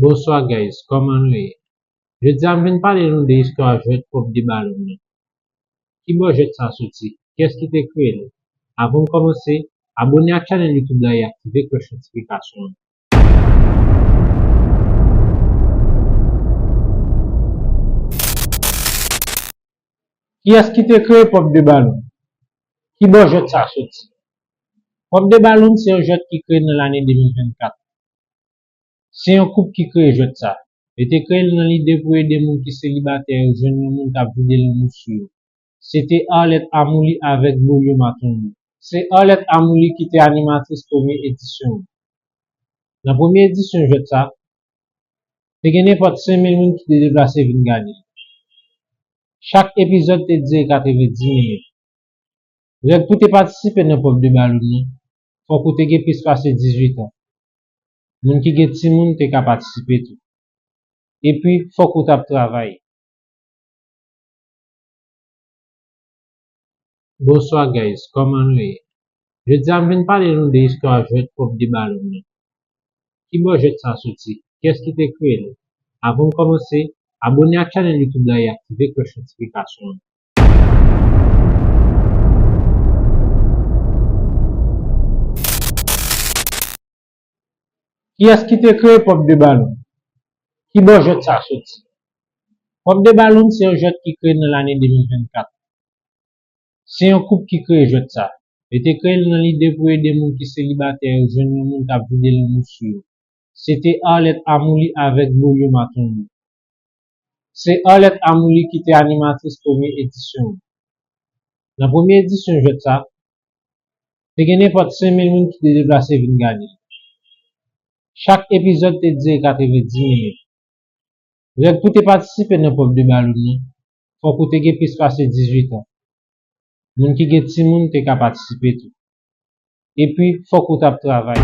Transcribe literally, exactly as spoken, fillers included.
Bonswa guys, kòman nou ye? Jodi a m vin pale nou de istwa jwèt Pop de Balon nan. Ki bò jwèt sa soti? Kiyès ki te kreye l? Avan m kòmanse, abòne ak chanèl YouTube la e aktive klòch notifikasyon an. Kiyès ki te kreye Pop de Balon? Ki bò jwèt sa soti? Pop de Balon se yon jwèt ki kreye nan lane de mil vennkat. Se yon koup ki kreye jwèt sa. Yo te kreye l nan lide pou ede moun ki selibatè yo jwenn yon moun k ap vide lanmou sou yo. Se te Arlette Amouli avèk Bolio Matongo. Se Arlette Amouli ki te animatris premye edisyon an. Nan premye edisyon jwèt sa, te gen nenpòt senk mil moun ki te deplase vin gade l. Chak epizòd te dire katrevenndis minit. Règ pou te patisipe nan Pop de Balon nan, fòk ou te gen plis pase dizuit an. Moun ki gen timoun te ka patisipe tou. Epi, fòk ou t ap travay. Bonswa guys, kòman nou ye? Jodi a m vin pale nou de istwa jwèt Pop de Balon nan. Ki bò jwèt sa soti? Kiyès ki te kreye l? Avan m kòmanse, abòne ak chanèl YouTube la e aktive klòch notifikasyon an. Kiyès ki te kreye Pop de Balon? Ki bò jwèt sa soti? Pop de Balon se yon jwèt ki kreye nan lane de mil vennkat. Se yon koup ki kreye jwèt sa. Yo te kreye l nan lide pou ede moun ki selibatè yo jwenn yon moun k ap vide lanmou sou yo. Se te Arlette Amouli avèk Bolio Matongo. Se Arlette Amouli ki te animatris premye edisyon an. Nan premye edisyon jwèt sa, te gen nenpòt senk mil moun ki te deplase vin gade l. Chak epizòd te dire katrevenndis minit. Règ pou te patisipe nan Pop de Balon nan, fòk ou te gen plis pase dizuit an. Moun ki gen timoun te ka patisipe tou. Epi, fòk ou t ap travay.